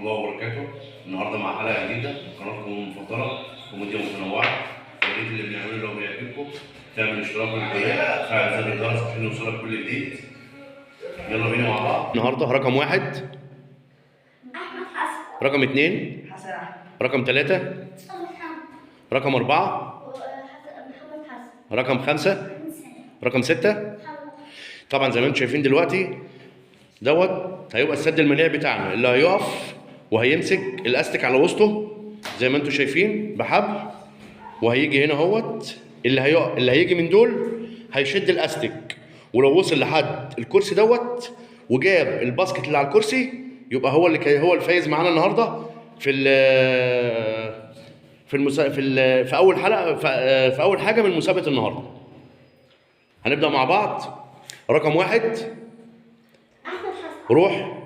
الله وبركاته. النهارده مع حلقة جديدة من قناتكم المفضلة كوميديا متنوعة. يا ريت اللي بنعمله لو بيعجبكم تعمل اشتراك في القناة وتفعل زر الجرس عشان يوصلك كل جديد. يلا بينا مع بعض. النهارده رقم 1 احمد حسن، رقم 2 حسن احمد، رقم 3 مصطفى محمد، رقم 4 محمد حسن، رقم 5 رقم 6. طبعا زي ما انتم شايفين دلوقتي دوت هيبقى السد المنيع بتاعنا اللي هيقف وهيمسك الاستك على وسطه زي ما انتم شايفين بحبل، وهيجي هنا اهوت اللي هيجي من دول هيشد الاستك، ولو وصل لحد الكرسي دوت وجاب ال basket اللي على الكرسي يبقى هو اللي هو الفايز معانا النهارده في ال في المسا... في ال... في اول حلقة في اول حاجة من مسابقة النهارده. هنبدا مع بعض. رقم 1 احمد حسن، روح.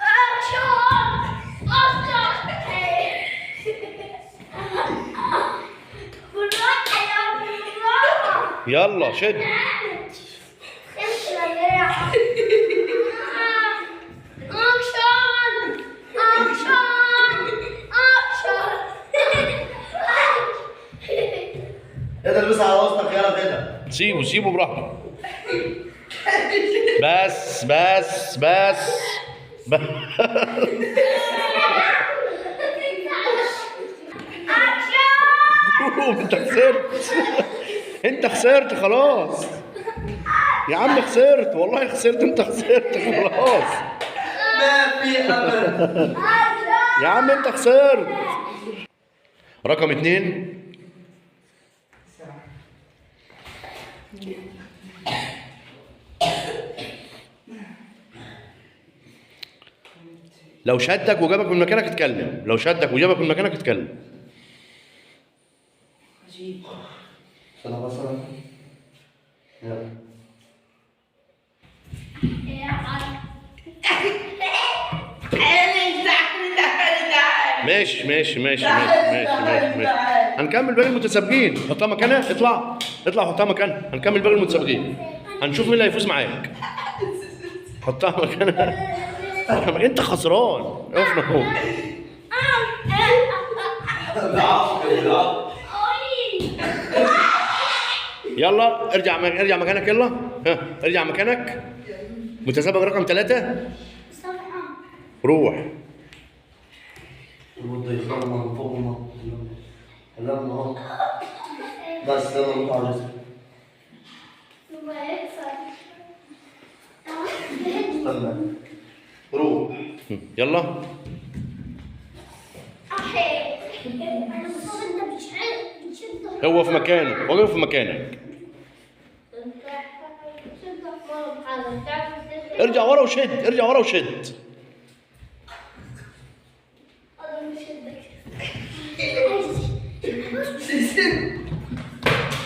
اكشن اكشن بالراحة يا بالراحة. يلا شد. امشي يا action action action. ايه ده؟ البسها على وسطك يلا كده. سيبه سيبه براحته. بس بس بس بس. انت خسرت، انت خسرت خلاص يا عم، خسرت والله خسرت، انت خسرت خلاص ما في امل. يا عم، انت خسرت. رقم 2 لو شدك وجابك من مكانك اتكلم، لو شدك وجابك من مكانك اتكلم. عجيب. استنى بس انا. يلا. تعالي تعالي تعالي تعالي. ماشي ماشي ماشي ماشي ماشي ماشي ماشي. هنكمل باقي المتسابقين. حطها مكانها، اطلع اطلع، حطها مكانها. هنكمل باقي المتسابقين، هنشوف مين اللي هيفوز معاك. حطها مكانها. انت خسران، اقفنا اهو. بالعافية بالعافية. يلا ارجع ارجع مكانك، يلا ها ارجع مكانك. متسابق رقم 3 روح. الود يخرم فوق لما اهو بس يلا نطلع على جسمك. استنى روح. يلا هو في مكانه، واقف في مكانك. ارجع ورا وشد، ارجع ورا وشد.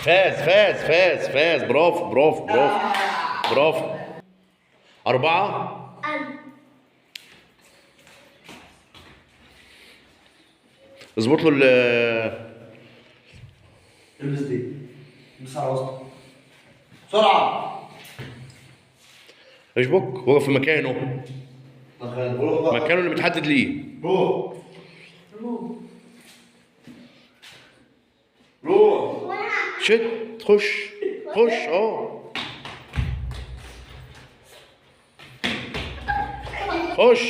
فاز فاز فاز فاز. برافو برافو برافو برافو. 4 اظبط له البس دي، البس على وسطك بسرعة. اشبك، وقف في مكانه، مكانه روح بقى. مكانه اللي متحدد ليه. روح روح. شد، خش خش. خش.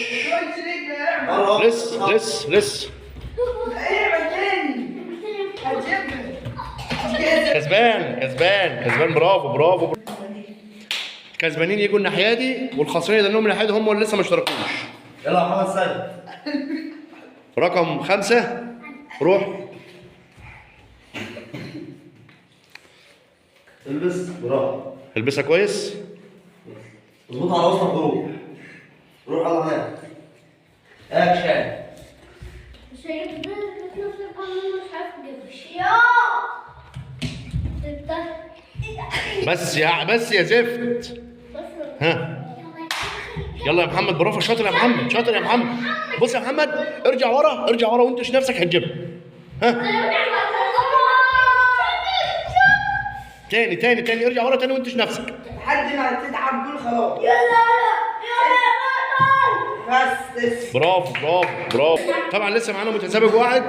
لسه لسه لسه. كسبان كسبان كسبان. برافو برافو. كسبانين يجوا الناحية دي، والخسرانين يدنهم الناحية دي، هم اللي لسه ما اشتركوش. يلا يا محمد سيد. رقم 5 روح. البس براحة. البسها كويس. اظبط على وسطك وروح. روح يلا هناك. اكشن. بس يا بس يا زفت. ها يلا يا محمد، برافو، شاطر يا محمد، شاطر يا محمد. بص يا محمد، ارجع ورا، ارجع ورا وانت نفسك هتجيبها. ها تاني تاني تاني، ارجع ورا تاني وانتش نفسك لحد ما تتعب قول خلاص. يلا يلا يا بس. برافو برافو برافو. طبعا لسه معانا متسابق واحد،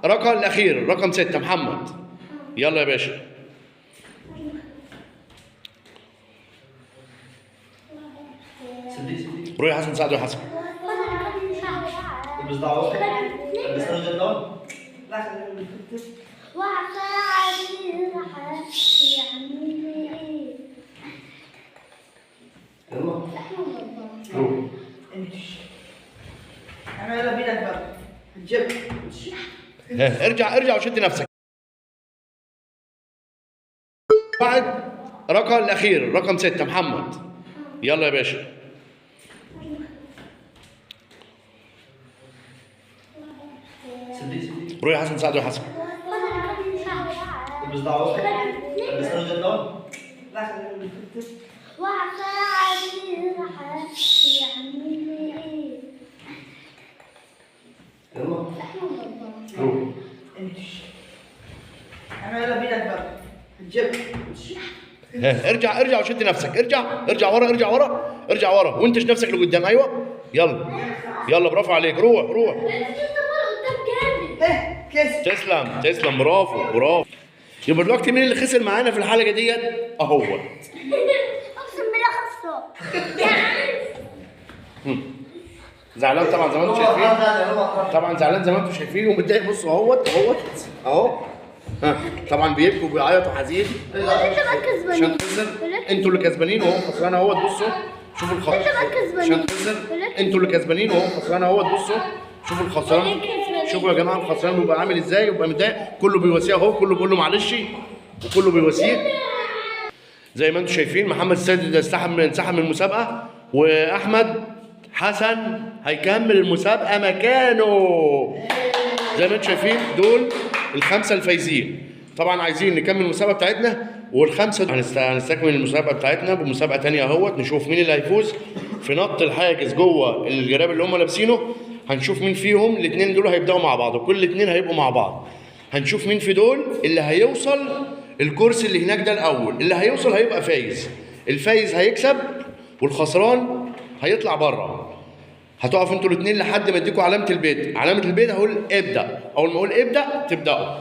رقم الاخير رقم 6 محمد. يلا يا باشا. روح يا حسن، ساعده يا حسن. البس دعوه، البس دعوه. يلا روح. يلا بينا بقى. جيب. ارجع ارجع وشد نفسك. واحد، رقم الاخير رقم 6 محمد. يلا يا باشا. روح يا حسن، ساعده يا حسن. البس دعوه، البس دعوه. يلا روح. يلا بينا بقى. جيب. ارجع ارجع وشد نفسك، ارجع ارجع ورا، ارجع ورا، ارجع ورا وانتش نفسك لقدام. ايوه يلا يلا، برافو عليك. روح روح. تسلم تسلم، برافو برافو. يبقى دلوقتي مين اللي خسر معانا في الحلقة ديت؟ اهو. اقسم بالله خسران. زعلان طبعا زي ما انتم شايفين، طبعا زعلان زي ما انتم شايفين ومتضايق. بصوا اهوت اهوت اهو. طبعا بيبكي وبيعيط وحزين عشان خسر. انتوا اللي كسبانين وهو خسران اهوت. بصوا شوفوا الخسران عشان خسر. انتوا اللي كسبانين وهو خسران اهوت. بصوا شوفوا الخسران، شوفوا يا جماعة الخسران بيبقى عامل ازاي، وبيبقى متضايق. كله بيواسيه اهو، كله بيقول له معلش، وكله بيواسيه. زي ما انتم شايفين محمد السيد ده انسحب من المسابقة، واحمد حسن هيكمل المسابقة مكانه. زي ما انتم شايفين دول الخمسة الفايزين. طبعا عايزين نكمل المسابقة بتاعتنا، والخمسة هنستكمل المسابقة بتاعتنا بمسابقه ثانية اهوت. نشوف مين اللي هيفوز في نط الحاجز جوه الجراب اللي هم لابسينه. هنشوف مين فيهم، الاثنين دول هيبداوا مع بعض، وكل الاثنين هيبقوا مع بعض. هنشوف مين في دول اللي هيوصل الكرسي اللي هناك ده الاول. اللي هيوصل هيبقى فايز، الفايز هيكسب والخسران هيطلع بره. هتقف انتوا الاثنين لحد ما اديكوا علامة البيت. علامة البيت هقول ابدا، اول ما اقول ابدا تبداوا.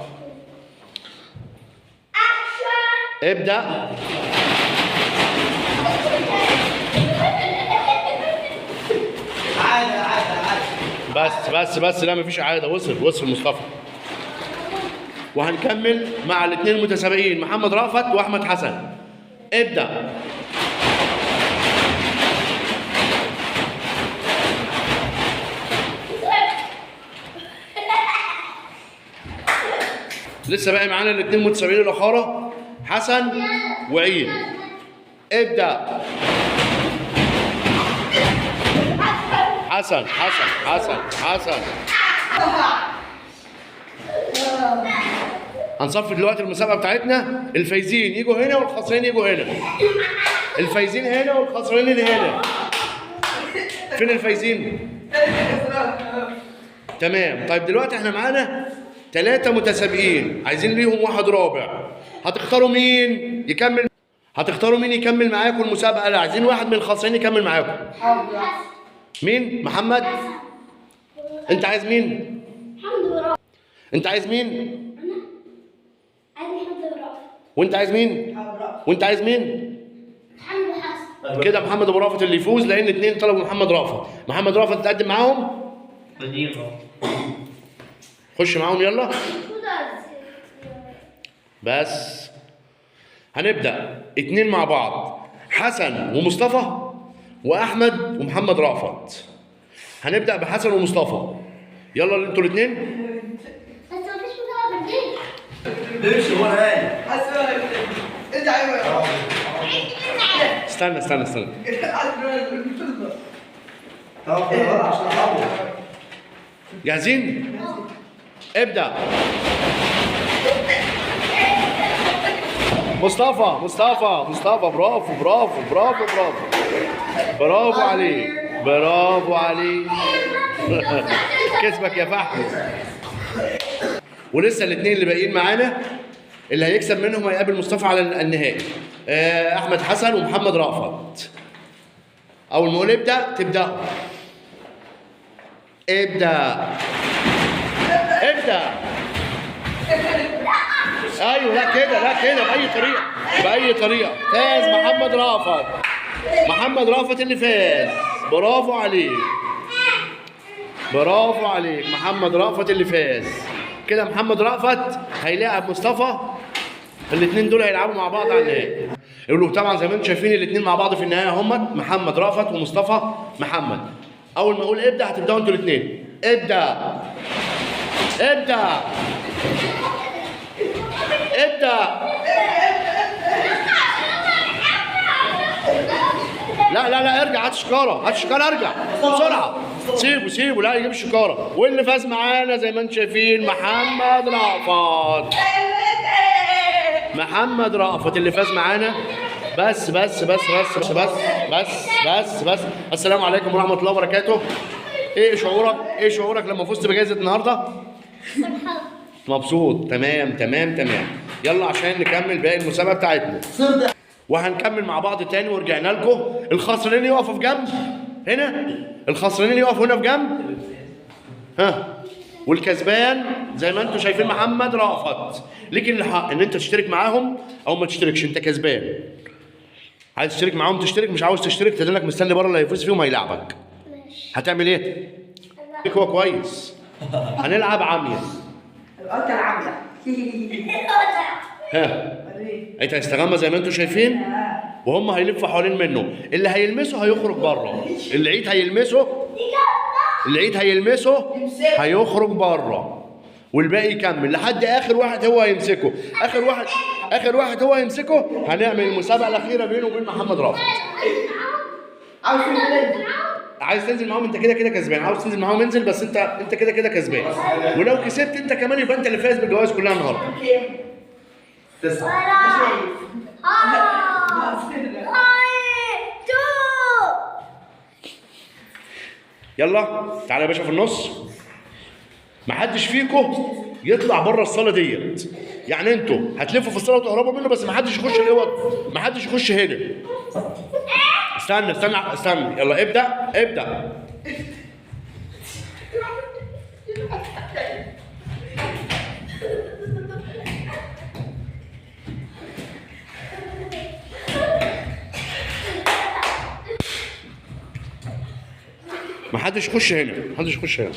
ابدا. عادة عادة عادة. بس بس بس، لا مفيش عادة. وصل وصل مصطفى. وهنكمل مع الاثنين المتسابقين محمد رأفت واحمد حسن. ابدا. لسه باقي معانا الاثنين متسابقين الاخاره، حسن وعيد. ابدا. حسن حسن حسن حسن. هنصفي دلوقتي المسابقة بتاعتنا. الفايزين يجوا هنا والخسرانين يجوا هنا. الفايزين هنا والخسرانين هنا. فين الفايزين؟ تمام. طيب دلوقتي احنا معانا 3 متسابقين، عايزين ليهم واحد رابع. هتختاروا مين يكمل؟ هتختاروا مين يكمل معاكم المسابقة؟ لا، عايزين واحد من الخسرانين يكمل معاكم. مين؟ محمد؟ انت عايز مين؟ محمد ورافع. انت عايز مين؟ انا عايز محمد ورافع. وانت عايز مين؟ وانت عايز مين؟ محمد حسن. كده محمد ابو رافت اللي يفوز، لان 2 طلبوا محمد رافت. محمد رافت تقدم معاهم؟ خش معاهم يلا. بس هنبدأ 2 مع بعض، حسن ومصطفى واحمد ومحمد رأفت. هنبدأ بحسن ومصطفى. يلا انتوا الاثنين. بس مفيش مسابقة بالليل. بيمشي هو هاي. حسن ارجع. ايوه استنى استنى استنى. طب يلا عشان اعوض. جاهزين؟ ابدأ. مصطفى مصطفى مصطفى، برافو برافو برافو برافو برافو عليك، برافو عليك. كسبك يا فحم. ولسه الاثنين اللي باقيين معانا اللي هيكسب منهم هيقابل مصطفى على النهائي. احمد حسن ومحمد رأفت. اول ما اقول ابدا تبداوا. ابدا ابدا. ايوه لا كده لا كده باي طريقه باي طريقه. فاز محمد رأفت. محمد رأفت اللي فاز. برافو عليك برافو عليك محمد رأفت اللي فاز. كده محمد رأفت هيلاعب مصطفى، الاثنين دول هيلعبوا مع بعض على النهائي. يقولوا طبعا زي ما انتم شايفين الاثنين مع بعض في النهاية هم محمد رأفت ومصطفى محمد. اول ما اقول ابدا هتبداوا انتوا الاثنين. ابدا ابدا ابدا. لا لا لا ارجع، هات الشكاره هات الشكاره، ارجع بسرعة. سيبه سيبه، لا يجيب الشكاره. واللي فاز معانا زي ما انتم شايفين محمد رأفت. محمد رأفت اللي فاز معانا. بس بس بس بس بس بس بس بس بس. السلام عليكم ورحمة الله وبركاته. ايه شعورك؟ ايه شعورك لما فزت بجائزة النهارده؟ مبسوط. تمام تمام تمام. يلا عشان نكمل باقي المسابقة بتاعتنا. وهنكمل مع بعض تاني ورجعنا لكم. الخسرانين يقفوا في جنب هنا، الخسرانين يقفوا هنا في جنب. ها، والكسبان زي ما انتم شايفين محمد رأفت. ليك الحق ان انت تشترك معاهم او ما تشتركش، انت كسبان. عايز تشترك معاهم تشترك، مش عاوز تشترك تدلك مستني بره اللي هيفوز فيهم هيلاعبك. ماشي. هتعمل ايه؟ هو كويس. هنلعب عمية. القطة العاملة. ها انت هيستغمى زي ما انتم شايفين، وهم هيلفوا حوالين منه. اللي هيلمسه هيخرج بره، العيد هيلمسه، العيد هيلمسه هيخرج بره، والباقي يكمل لحد اخر واحد هو هيمسكه. اخر واحد، اخر واحد هو هيمسكه. هنعمل المسابقة الاخيرة بينه وبين محمد رأفت. عاوز تنزل؟ عايز تنزل معاهم؟ انت كده كده كسبان. عاوز تنزل معاهم انزل، بس انت كده كده كسبان. ولو كسبت انت كمان يبقى انت اللي فايز بالجوائز كلها النهارده. 9 يلا تعالى يا باشا في النص. محدش فيكم يطلع بره الصاله ديت، يعني انتوا هتلفوا في الصاله وتهربوا منه، بس محدش يخش الاوض، محدش يخش هنا. استنى استنى استنى، يلا ابدا ابدا. محدش يخش هنا، محدش يخش هنا.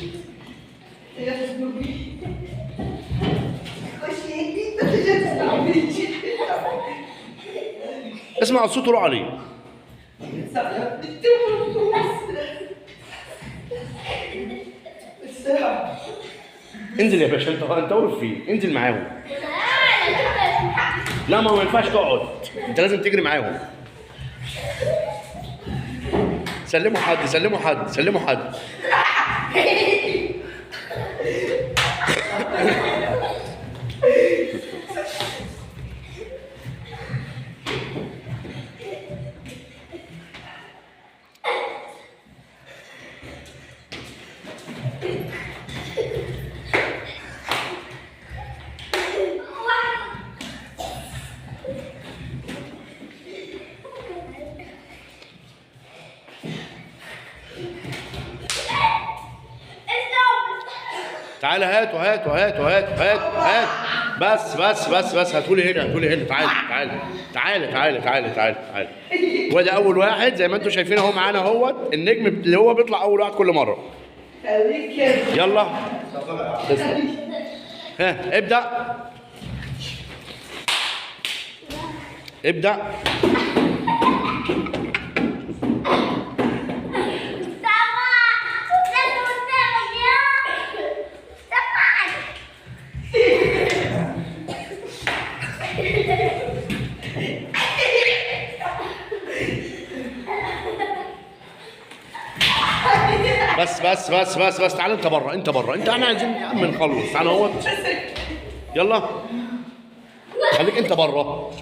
اسمع الصوت وروح عليه. انزل يا باشا، انت واقف فين؟ انزل معاهم. لا ما هو ما ينفعش تقعد، انت لازم تجري معاهم. سلموا حد، سلموا حد، سلموا حد. تعالى هاتوا هاتوا هاتوا هاتوا هاتوا هات. بس بس بس بس، هاتولي هنا هاتولي هنا. تعالى تعالى تعالى تعالى تعالى تعالى تعالى. وده اول واحد زي ما انتم شايفين اهو معانا اهوت النجم اللي هو بيطلع اول واحد كل مرة. يلا تسلم. ها ابدا ابدا. بس بس بس بس بس، تعال انت بره، انت بره، انت احنا عايزين يا عم نخلص. تعال اهوت، يلا خليك انت بره.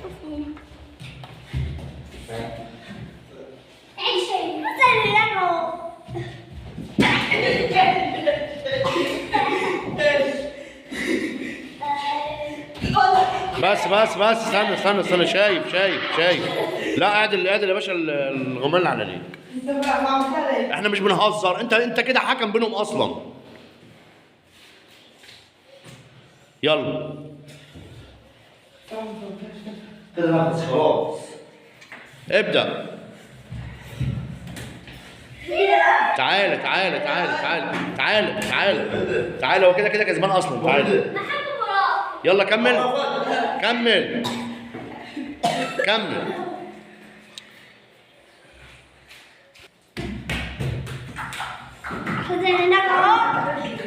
بس بس بس، استنى استنى استنى، شايف شايف شايف. لا اعدل اعدل يا باشا الغمال على ليك. انت بقى ما عملتها ليه؟ احنا مش بنهزر، انت كده حكم بينهم اصلا. يلا كده بقى بس خلاص. ابدأ. تعالى تعالى تعالى تعالى تعالى تعالى تعالى، هو كده كده كسبان اصلا. تعالى محمد ورافت. يلا كمل كمل كمل. خذ هناك اهو. عند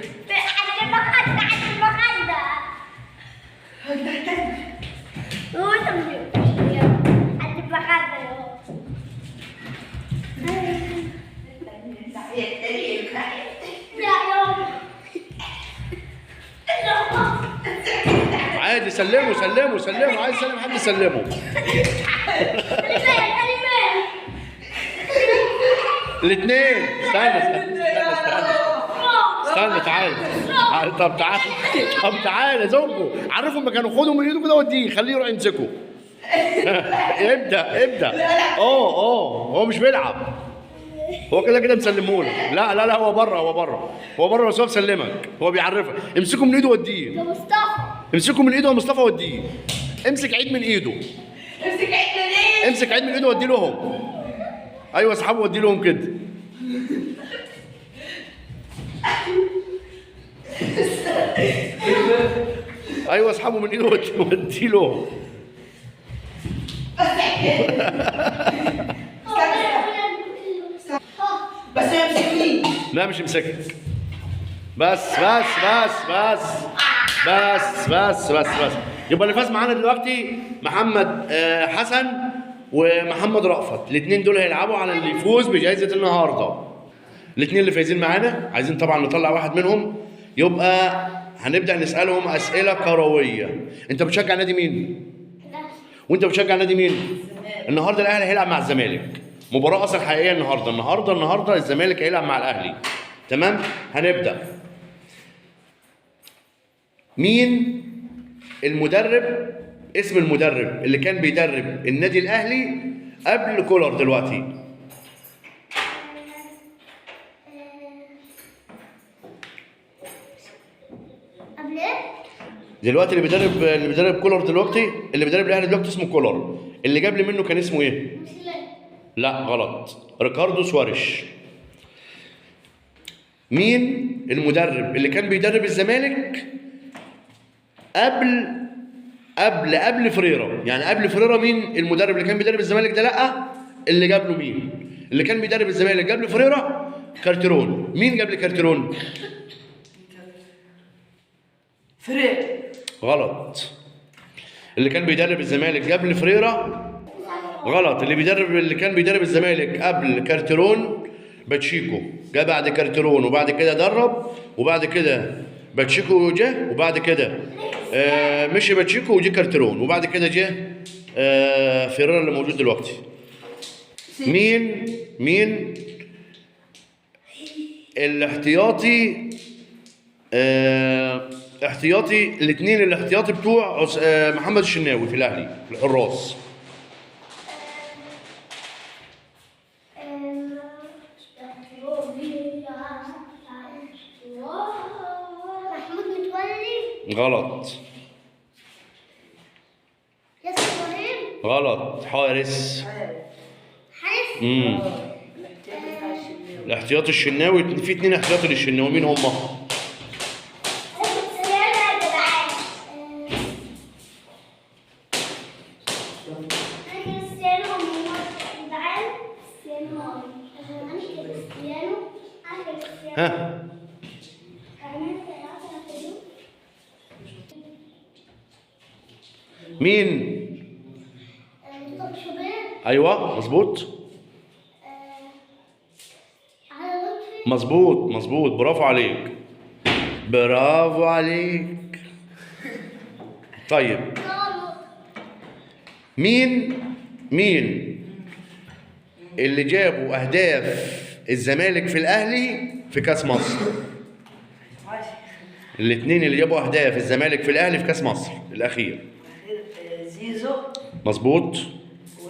المخدة، عند المخدة. وانت عند المخدة اهو. لا يابا. عادي، سلمه سلمه سلمه، عايز يسلم حد سلمه. الاثنين. استنى استنى استنى استنى، تعالى تعالى، طب تعالى، طب تعالى زوجه، عرفه مكانه، خده من ايده كده وديه، خليه يروح يمسكه. ابدا ابدا. هو مش بيلعب، هو كده كده مسلمهولك. لا لا لا، هو بره، هو بره، هو بره، بس هو مسلمك، هو بيعرفك. امسكه من ايده وديه. يا مصطفى. امسكه من ايده يا مصطفى وديه. امسك عيد من ايده. امسك عيد من ايده. امسك عيد من ايده وديه لهم. ايوه اسحبه وديه لهم كده. ايوه اسحبه من ايده وديه لهم. بس ما يمسكنيش. لا مش امسكك. بس بس بس بس بس بس بس بس. يبقى اللي فاز معانا دلوقتي محمد حسن ومحمد رأفت، الاثنين دول هيلعبوا على اللي يفوز بجائزة النهارده. الاثنين اللي فايزين معانا عايزين طبعا نطلع واحد منهم، يبقى هنبدأ نسألهم أسئلة كروية. أنت بتشجع نادي مين؟ وأنت بتشجع نادي مين؟ النهارده الأهلي هيلعب مع الزمالك، مباراة أصلا حقيقية النهارده، النهارده النهارده الزمالك هيلعب مع الأهلي. تمام؟ هنبدأ. مين المدرب، اسم المدرب اللي كان بيدرب النادي الأهلي قبل كولر دلوقتي؟ قبل ايه؟ دلوقتي اللي بيدرب كولر دلوقتي، اللي بيدرب الاهلي دلوقتي اسمه كولر، اللي قبل منه كان اسمه ايه؟ لا غلط، ريكاردو سواريش. مين المدرب اللي كان بيدرب الزمالك قبل قبل قبل فريرا؟ يعني قبل فريرا مين المدرب اللي كان بيدرب الزمالك ده؟ لا اللي قبله مين؟ اللي كان بيدرب الزمالك قبل فريرا كارتيرون. مين قبل كارتيرون؟ فريق. غلط. اللي كان بيدرب الزمالك قبل فريرا غلط. اللي كان بيدرب الزمالك قبل كارتيرون باتشيكو، جه بعد كارتيرون وبعد كده درب، وبعد كده باتشيكو جه، وبعد كده مشي باتشيكو وجه كارتيرون، وبعد كده جه فيريرا اللي موجود دلوقتي. مين الاحتياطي؟ احتياطي الاثنين الاحتياطي بتوع محمد الشناوي في الاهلي، الحراس. محمود متولي. غلط. ياسر ابراهيم. غلط. حارس. حارس. الاحتياطي الشناوي، في اثنين احتياطي للشناوي، مين هم؟ ها مين؟ ايوه مظبوط مظبوط مظبوط، برافو عليك برافو عليك. طيب مين اللي جابوا اهداف الزمالك في الاهلي في كاس مصر؟ الاثنين اللي جابوا اهداف الزمالك في الاهلي في كاس مصر الاخير. زيزو. مظبوط. و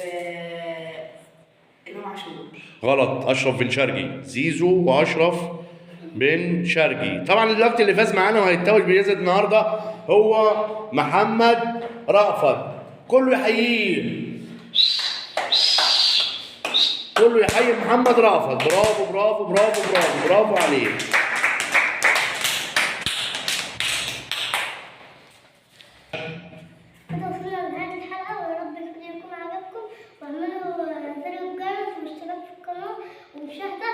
امام عاشور. غلط، اشرف بن شرقي. زيزو واشرف بن شرقي. طبعا الوقت اللي فاز معانا وهيتوج بجائزة النهارده هو محمد رأفت. كله يحييه، كله يحيي محمد رأفت. برافو برافو برافو برافو برافو عليك. كده وصلنا لنهاية الحلقة، ويا رب الفيديو يكون عجبكم، واعملوا زر الجرس واشتراك في القناة ومشاهدة.